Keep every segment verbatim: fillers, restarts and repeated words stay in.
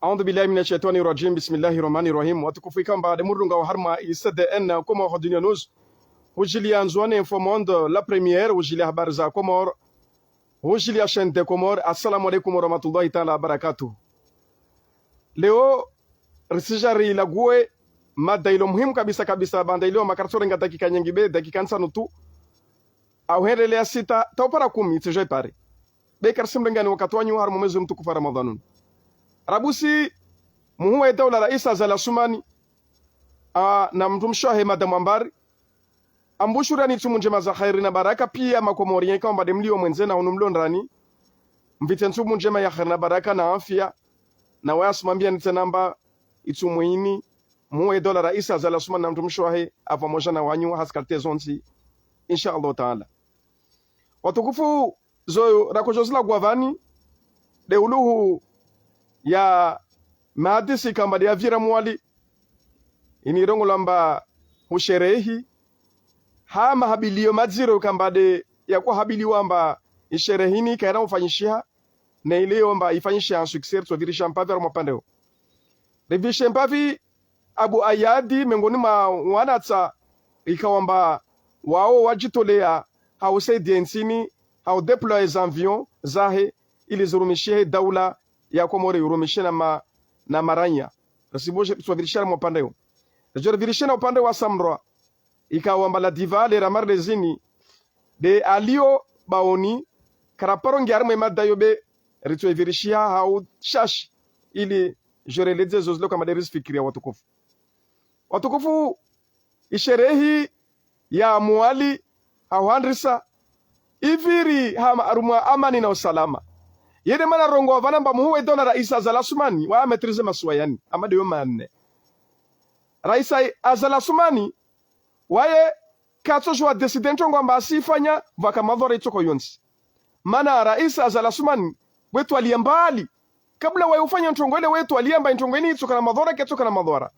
أعوذ بالله من الشيطان الرجيم. بسم الله الرحمن الرحيم. Watukufu, ikao amba nde murungao harumwa i C D N Comores Dunia News, hujiliya Ndzuwani Info Monde, La Première, hujiliya habari za Comores, hujiliya chaîne de Comores. Assalamu alaikum warahmatullahi taala wabarakatuh. Leo risija rilaguwe mada ilo muhimu kabisa kabisa, banda ilo makaritsorenga dakika nyengi be, dakika ntsanu tu, au hwendelea sita, tau para kumi, itsejo ipare. Be karisimrengani wakati wanyu harumwa mwezi mtukufu wa Ramadhani unu. Rabusi, muhuu wa daula Raisi Azali Assoumani, a, na mdrumshe wahe Madame Ambari, ambushurani tsumu ndjema za kheri na baraka, pia Makomorien ikao amba nde mlio mwendze na hunu mlio ndrani, mvite tsumu ndjema ya kheri na baraka na afya, na waya simwambia nitsenamba itsumu ini, muhuu wa daula Raisi Azali Assoumani na mdrumshe wahe, apvamoja na wanyu, ha zikalite zontsi, insha Allah taala. Watukufu, zo rakojo zilaguwa vani, nde uluhu ya mahadisi ikao amba nde yavira Mwali, ini irongolwa amba husherehi, ha mahabilio madziro ikao amba nde yakohabiliwa amba isherehi ini kaina ufanyishiha, na ile yo amba ifanyishiha en succès, ritsovirisha mpavi harumwa upande wo. Rivirishe mpavi Abu Ayadi, mengoni mwa wanatsa ikao amba wao wajitolea ha usaidia ntsini, ha udéployer za avion zahe, ili zirumishihe daula ya Komori, irumishihe na ma-, na maranya. Risibu-, ritsovirisha harumwa upande wo. Rijo rivirishe na upande wa Samrwa, ikao amba la diva le ramar lezini, nde alio baoni, karaparo ngia harumwa imada yo be, ritsoivirishiha ha ushashi, ili joreledze zo zilo ikao amba nde rizifikiria watukufu. Watukufu, isherehi ya Mwali ha uhandrisa, iviri ha ma-, harumwa amani na usalama. Yende mana rongowa vana amba muhuu wa daula Raisi Azali Assoumani, wa maîtriser masiwa yani, amba nde yo manne. Raisi Azali Assoumani, waye katsojo wa décider ntrongo amba asifanya, pvwaka madhwara itsoko yontsi. Mana Raisi Azali Assoumani, wetwalia mbali. Kabla waye ufanya ntrongo ile wetwalia amba introngo ini itsoka na madhwara, ketsoka na madhwara.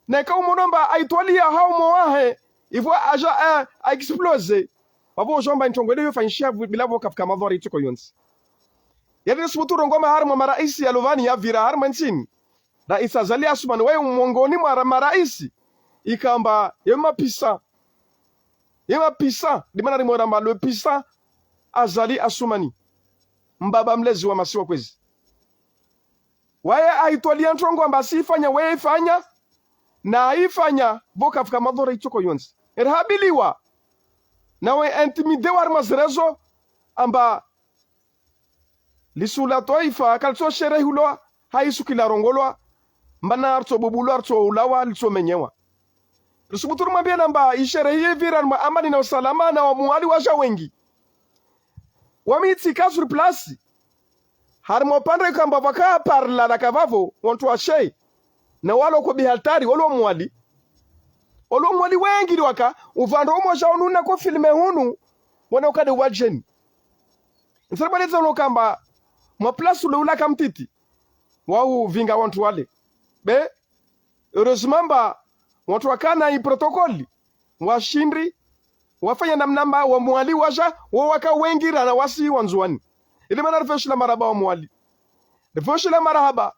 Na ikao umono amba aitwalia ha umo wahe, ipvo aja, eh, a exploser. Pvapvo ujo amba introngo ile yofanyishiha pvi-, bila pvo kapvuka madhwara itsoko yontsi. Yali risibutu rongowa maharimwa maraisi yalo vani yavira harimwa ntsini. Raisi Azali Assoumani, waye mongoni mwa ra-, maraisi, ikao amba, ye mapisa. Ye mapisa, ndimana rimwera amba le puissant Azali Assoumani. Mbaba mlezi wa masiwa kwezi. Waye aitwalia ntrongo amba asifanya, waye ifanya, na aifanya, pvo kapvuka madhwara itsoko yontsi. Erihabiliwa, na we intimider wa harimwa zirezo, amba Lisu la twaifa, kalitso sherehulwa, ha isuku ila rongolwa, mbana ritso bubulwa, ritso ulawa, litso menyewa. Risubutu rimwambie namba, isherehi yivira harimwa amani na usalama na wa Mwali waja wengi. Wami tsika sur place, harimwa upande ikao amba pvwaka parla na kapvapvo, wantru washe, na walo ko bihaltari, walo Mwali. Walo Mwali wengi liwaka, upvandre umoja unu nako filmer hunu, wana ukade wajeni. Ntsari bwa letsa uno kamba, mwa place ule ulaka mtiti, wa uvinga wantru wale. Be, heureusement amba, wantru wakana i protocole, washindri, wafanya namna amba, wa Mwali waja, wo waka wengi rana wasi wa Ndzuwani. Ili mana rifeshi la marahaba wa Mwali. Rifeshi la marahaba.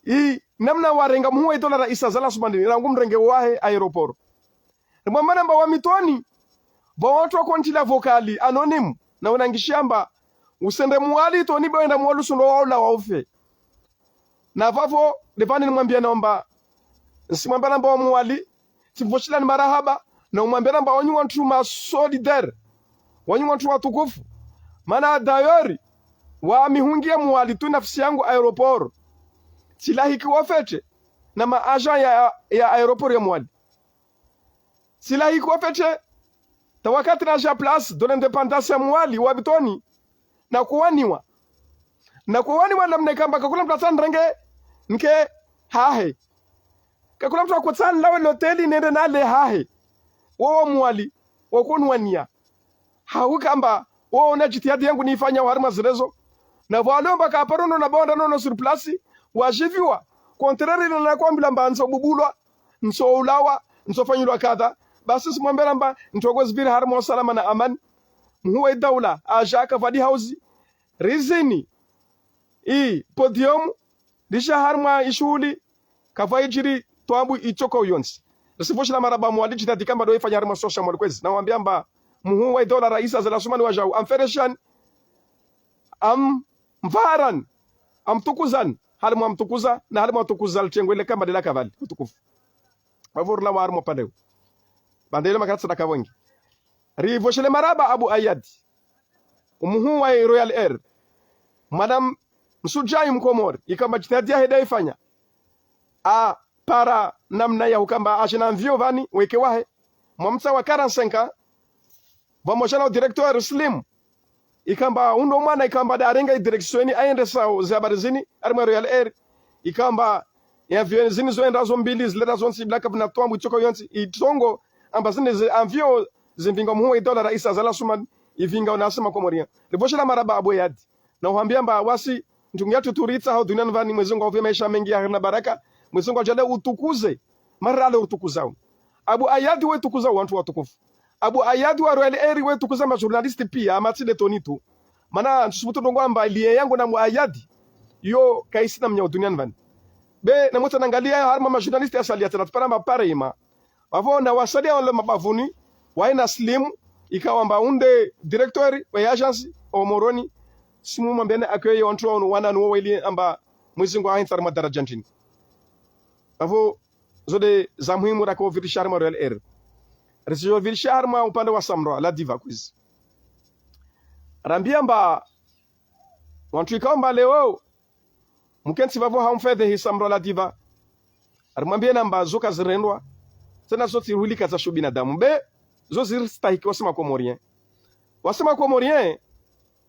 I namna warenga muhuu wa idola Raisi Azali Assoumani, rangu mrenge wahe aéroport. Rimwambia namba wa mitoni, pvo wantru wakontila vocal anonyme, na unangishi amba, usende Mwali toni be wenda Mwali usundro waula wa ufe. Na pvapvo, ndepvani nimwambia namba, nsimwambia namba wa Mwali, tsimvoshilani marahaba, na umwambia namba wanyu wantru ma solidaire, wanyu wantru watukufu, mana d'ailleurs, wa mihungi ya Mwali tu nafsi yangu aéroport, tsilahiki wafete, na ma agent ya, ya aéroport ya Mwali. Tsilahiki wafete, ta wakati naja place de l'indépendance ya Mwali wa bitoni, na kuwaniwa. Na kuwaniwa namna ikao amba kakula mtru atsanirenge nke hahe. Kakula mtru akotsanlawe loteli nende nale hahe. Wo wa Mwali, wakoniwania. Hauka amba, wo ona jitihadi yangu niifanya harimwa zirezo. Na pvwalo amba kaparo no na bonda no no sur place, wajiviwa. Contraire ile na kwambila amba ntso bubulwa, ntso ulawa, ntso fanyilwa kadha. Basi simwambia namba, ntrongo zivira harimwa usalama na amani. Muhuu wa idaula, aja aka pvadi hauzi. Rizini. i podium, risha harimwa ishuhuli, kavwa idjiri twabu itsoko yontsi. Risivoshela marahaba Mwali djitihadi kamba ndo ifanya harimwa social media kwezi. Na wambia amba muhuu wa idaula raisi Azali Assoumani wajau, amfereshani, amvaharani, amtukuzani, harimwa amtukuza, na harimwa amtukuza litengwe le kamba ndela kavali, utukufu. Vavo rila wa harimwa pvandeu. Pvandele makaratsi na kavongi. Rivoshele marahaba Abu Ayadi, umuhuu wa Royal Air. Mwana msudjai Mkomori, ikamba djitihadi yahe nda ifanya. Apara namna ya hukamba ashina mvio vani, weke wahe. Mwamtsa wa quarante-cinq ans, vamosha na o directeur Slim. Ikamba undo mwana ikamba nda arenga i direction ini aendesao ze habari zini, harimwa Royal Air. Ikamba e avion zini zoenda zo mbili, zilera zontsi, Black Cap na twabu itsoko yontsi, itsongo, amba zini ze avion zimvinga muhuu wa idaula raisi Azali Assoumani, ivinga unasi Makomorien. Rivoshela marahaba Abu Ayadi. Na uhambia amba wasi, ntungia tuturitsa hau duniani vani, Mwezi Mungu auve maesha mengi ya heri na baraka, Mwezi Mungu ajale utukuze, mara ale utukuzao. Abu Ayadi we tukuzao wantru watukufu. Abu Ayadi wa Royal Air we tukuza majournaliste pia, ama tsi nde toni tu. Mana ntsusubutu ndrongo amba liye yangu na Abu Ayadi, yo kaisina mnyao duniani vani. Be, na mwetsa nangalia harimwa majournaliste ya salia tsena tupara mapare ima. Vavo na wasalia wale mabavuni, waina Slim, ikao amba unde directeur wa agence o Moroni, simu mwambiane accueil wantru wanu wana nuwo weli amba Mwezi Mungu ahentsa harimwa daraja ndjini. Vavo zo nde za muhimu raka uvirisha harimwa Royal Air. Risijo virisha harimwa upande wa Samrwa la Diva kwezi. Rambia amba wantru ikao amba leo mkentsi vavo hamfedhehi Samrwa la Diva. Harimwambia namba zo kazirendwa, tsena zo tsi huli kaza shu binadamu. Be, zo ziristahiki wasi Makomorien. Wasi Makomorien,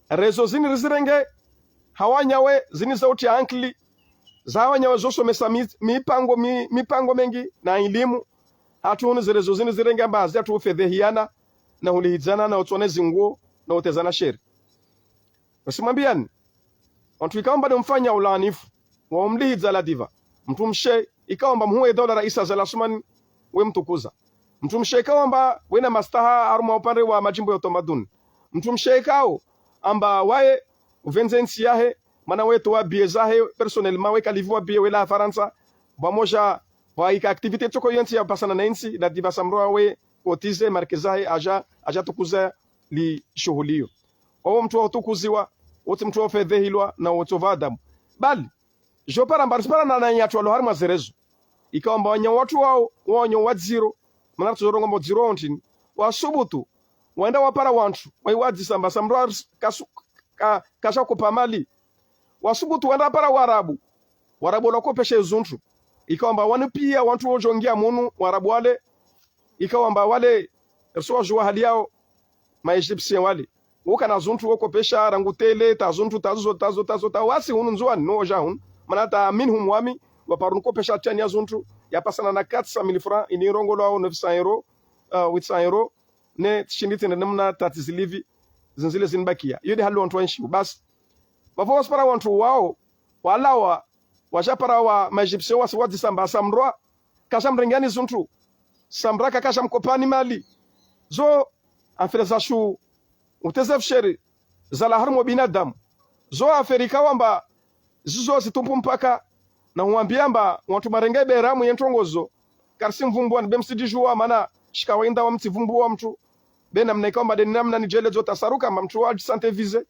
rezo zini rizirenge, hawanyawe zini za utia ankili, za hawanyawe zo somesa mi-, mipango, mi-, mipango mengi na ilimu. Hatru hunu zirezo zini zirenge amba hazi hatru ufedhehiana, na hulihidzana, na utsone zinguo, na utezana sheri. Wasimwambiani, wantru ikao amba nde mfanya ulaanifu, wa umlihidza la Diva. Mtru mshe, ikao amba muhuu wa idaula raisi Azali Assoumani we mtukuza. Mtru mshe ikao amba wena mastaha harumwa upande wa majimbo ya utamaduni. Mtru mshe ikao amba waye uvendze ntsi yahe, mana we towa biye zahe, personnellement we kaliviwa biye wela Farantsa, vamosha, vwa ika activité tsoko yontsi ya pasana na intsi, la Diva Samrwa we cotisé, marque zahe, aja, aja tukuza li shuhuli iyo. Owo mtru wa utukuziwa, wotsi mtru wa ufedhehilwa, na wotsi uva adabu. Bali, jo para amba risipara na, na nyatru walo harimwa zirezo. Ikao amba wanya watru wao, wanya wadziro, mana ritsojo rongoa amba udziro wontsi ni. Wasubutu, wenda wapara wantru, waiwadzisa amba Samrwa ris-, kasu-, ka-, kasha kupa mali. Wasubutu wenda wapara Warabu. Warabu wala wakopeshe zuntru. Ikao amba wanu pia wantru wojo ngia munu, Warabu wale, ikao amba wale, riso wajuwa hali yao, ma Égyptiens wale. Woka na zuntru wokopesha, rangu tele, ta zuntru, ta zo, ta zo, ta zo, ta wasi hunu Ndzuwani, no oja hunu. Mana ta minhum wami, waparu nukopesha tani ya zuntru, ya pasana na quatre cent mille francs, ini rongoa lwao neuf cents euros, euh, huit cents euros, ne tishindi tende namna tati zilivi, zindzile zinibakia. Iyo nde hali wantru wa inshi, basi. Vavo wasipara wantru wao, walawa, washapara wa ma Égyptiens wasi wadzisa amba Samrwa, kasha mrengeani zuntru. Samrwa ka kasha mkopani mali. Zo, affaire za shu, uteze fusheri, zala harimwa binadamu. Zo affaire ikao amba, zizo zitumpu mpaka, na huambia amba, wantru marenge beramu ye ntrongozo, karisi mvumbuwa ni be msidijuwa, mana, shika wainda wa mtsi vumbuwa mtru, be namna ikao amba, de ni namna nijelezo tasaruka amba mtru wa djisante visé,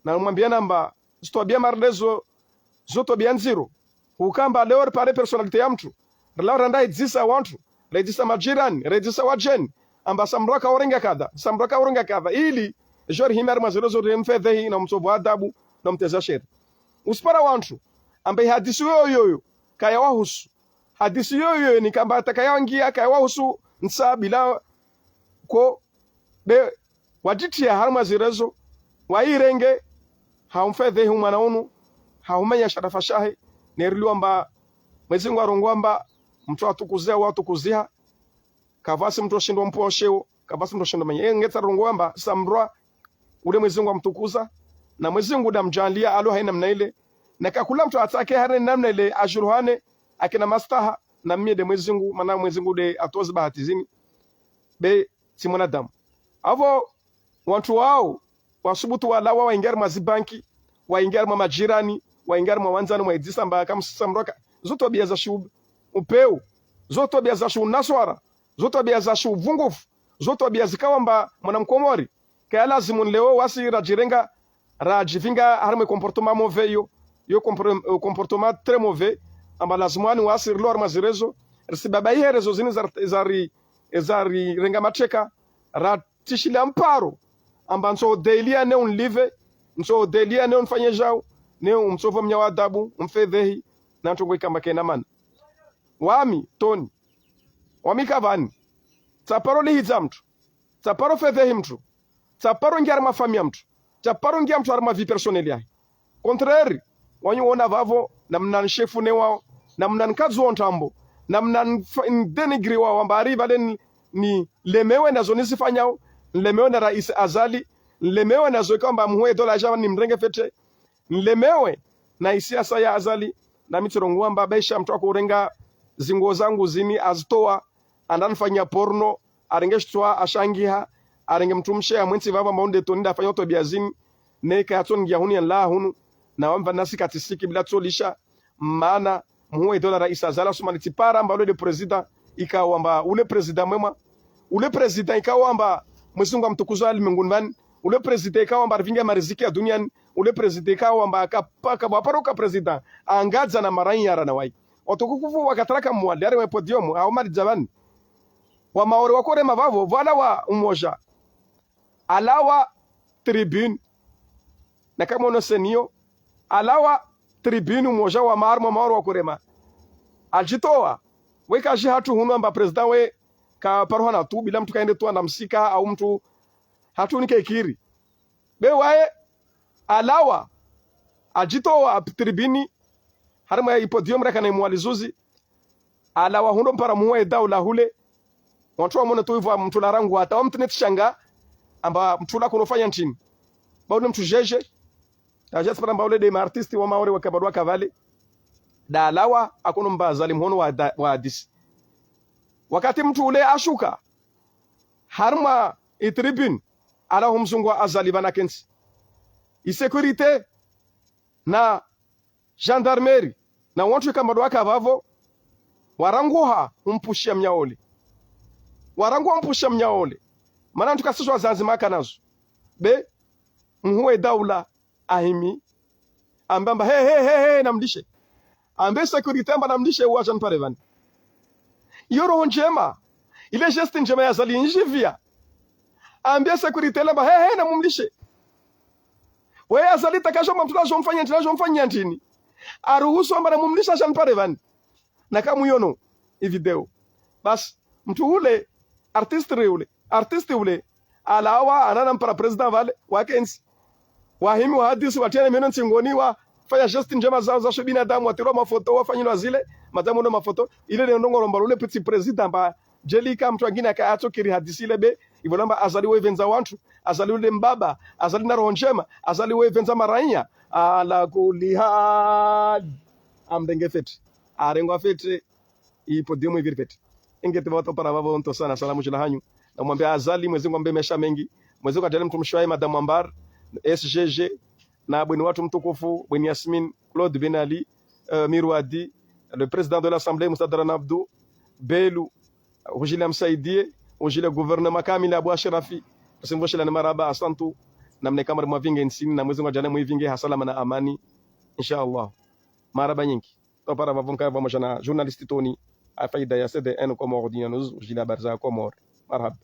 na humwambia namba, zitwabia marende zo, zo twabia ndziro. Hukamba leo ripare personnalité ya mtru. Rilao randa idzisa wantru, raidzisa majirani, raidzisa wadjeni. Amba Samrwa ka urenga kadha, Samrwa ka urenga kadha. Ili, jo rihime harimwa zirezo rimfedhehi na mtsovu adabu na mteza sheri. Usipara wantru, amba ihadisi yoyoyo, kaya wahusu. Hadisi yoyoyo ni kamba takaya wangia, kaya wahusu ntsa bila ko be wadjitia harimwa zirezo, wairenge, haumfedhehi umwana unu, haumenya sharafa shahe, ne riliwa amba, Mwezi Mungu arongoa amba, mtru atukuzia, watukuziha, kavasi mtru oshindwa mpuwa osheo, kavasi mtru oshindwa manya. E, ngetsa rongoa amba, Samrwa, ule Mwezi Mungu amtukuza, na Mwezi Mungu damjalia, alo haina namna ile, na kakula mtru atsake haina namna ile, ajuruhane, akena mastaha, na mie de Mwezi Mungu, mana Mwezi Mungu de atozi bahati zini, be, tsi mwanadamu. Avo, wantru wao, wasubutu walawa waingia harimwa zibanki, waingia harimwa majirani, waingia harimwa wandzani, mwaidzisa amba kamsisa mroka. Zo twabia za shu upeu, zo twabia za shu naswara, zo twabia za shu vungufu, zo twabia zikao amba mwana mkomori kaya lazimu leo wasi radjirenga, radjivinga harimwa comportement mauvais yo, yo compor-, comportement très mauvais, amba lazimu ani wasi rilo harimwa zirezo, risibaba iherezo zini zari, zari, zarirenga mateka, ra tishile mparo, amba ntso delia ne unlive, ntso delia ne unfanye djau, ne umtsovo mnyawo adabu, umfedhehi, na ntrongo ikamba kena mana. Wami, Tony, wami kavani, tsaparo lihidza mtru, tsaparo fedhehi mtru, tsaparo ngia harimwa famiyi ya mtru, tsaparo ngia mtru harimwa vie personnelle yahe. Contraire, wanyu wona vavo, namna nshefu ne wao, namna nkadzi wo ntrambo, namna nf-, ndénigré wao, wamba ari vale ni, nilemewe na zo nizifanyao, nilemewe na Rais Azali, nilemewe na zo ikao amba muhuu wa idola aja nimrenge fete, nilemewe na isiasa ya Azali, na mi tsirongoa amba besha mtru akurenga zinguo zangu zini azitoa, anda nifanya porno, arenge shitswa ashangiha, arenge mtrumshe amwentsi vavo amba unde Tony nda afanya utwabia zini, neka yatso ngia hunu ya nla hunu, na wamba nasi katsisiki bila tsolisha, mana muhuu wa idola Rais Azali Assoumani tsipara amba ule nde président, ikao amba ule président mwema, ule président ikao amba Mwezi Mungu amtukuza ulimwenguni vani, ule président ikao amba arivinga mariziki ya duniani, ule président ikao amba kapaka, waparo ka président, angadza na marainya rana wai. Watukufu wakatraka mwali, harimwa podium, hau mali dza vani. Wa Maore wakorema vavo, vwala wa umoja. Alawa tribune. Na kamwe ono seniyo, alawa tribune umoja wa Maore, mwa Maore wakorema. Ajitowa, weka aji hatru hunu amba président we kaparuha na tu, bila mtru kaende tu anda msika, au mtru hatru nike ikiri. Be waye, alawa, ajitowa tribune, harimwa ya podium raka na imwali zuzi, alawa hundro mpara muhuu wa idaula hule, wantru wamone tu ivo mtru la rangu hata, wa mtru ne tsi shanga, amba mtru la kuno fanya ntrini. Ba ule mtru jeje, aja tsipara amba ule nde ma artiste wa Maore waka bado waka vale, nda alawa, akono mba Azali mhono wa da-, wa hadisi. Wakati mtru ule ashuka, harimwa i tribune, ala humzungu wa Azali vana kentsi. I sécurité, na gendarmerie, na wantru ikao amba ndo waka vavo, waranguha umpusha mnyawo le. Waranguha umpusha mnyawo le. Mana ntru kasiswa zanzi maka nazo. Be, muhuu wa idaula, ahimi, amba amba, he, he, he, he, namlishe. Ambe sécurité amba namlishe, waja nipare vani. Iyo roho ndjema, ile geste ndjema ya Azali injivia. Ambe sécurité le amba, he, he, namumlishe. Weye Azali takasho amba mtru la ajo mfanya ntrini, la ajo mfanya ntrini, aruhusu amba namumlishe aja nipare vani. Na kamuyono i video. Basi, mtru ule, artiste ule, artiste ule, alawa, anana mpara président vale, wakentsi. Wahimi wa hadisi, watriana miono ntsingoni, wafanya geste ndjema zao za sho binadamu, watirwa mafoto, wafanyilwa zile, madamu ndo mafoto, ile le ndrongoo lomba lule petit président amba, djeli ka mtru angina ka atso kiri hadisi ile be, ivo lamba Azali we venza wantru, Azali ule mbaba, Azali na roho ndjema, Azali we venza marainya, ala kulli hal. Amrenge fete. Arengwa fete. I podium iviri fete. Ingeti vavo topara vavo ntso sana, salamu djila hanyu. Na mwambia Azali, Mwezi Mungu ambe maesha mengi. Mwezi Mungu adjali mtrumshe wahe, Madame Ambar, S G G, na bweni watru mtukufu, bweni Yasmine, Claude Ben Ali, euh, Mirwadi, le président de l'Assemblée, Moussa Dramane Abdou, Belu, hudjile amsaidie, hudjile gouvernement kamili Abou Achirafi, simvoshela ni marahaba, asantu, na mne kamwe mwavinge ntsini, na Mwezi Mungu adjali mwivinge ha salama na amani, insha Allah. Marahaba nyingi. Topara vavo nkaya vamodja na journaliste Tony, ha faida ya C D N Comores Dunia News, hudjile habari za Comores. Marahaba.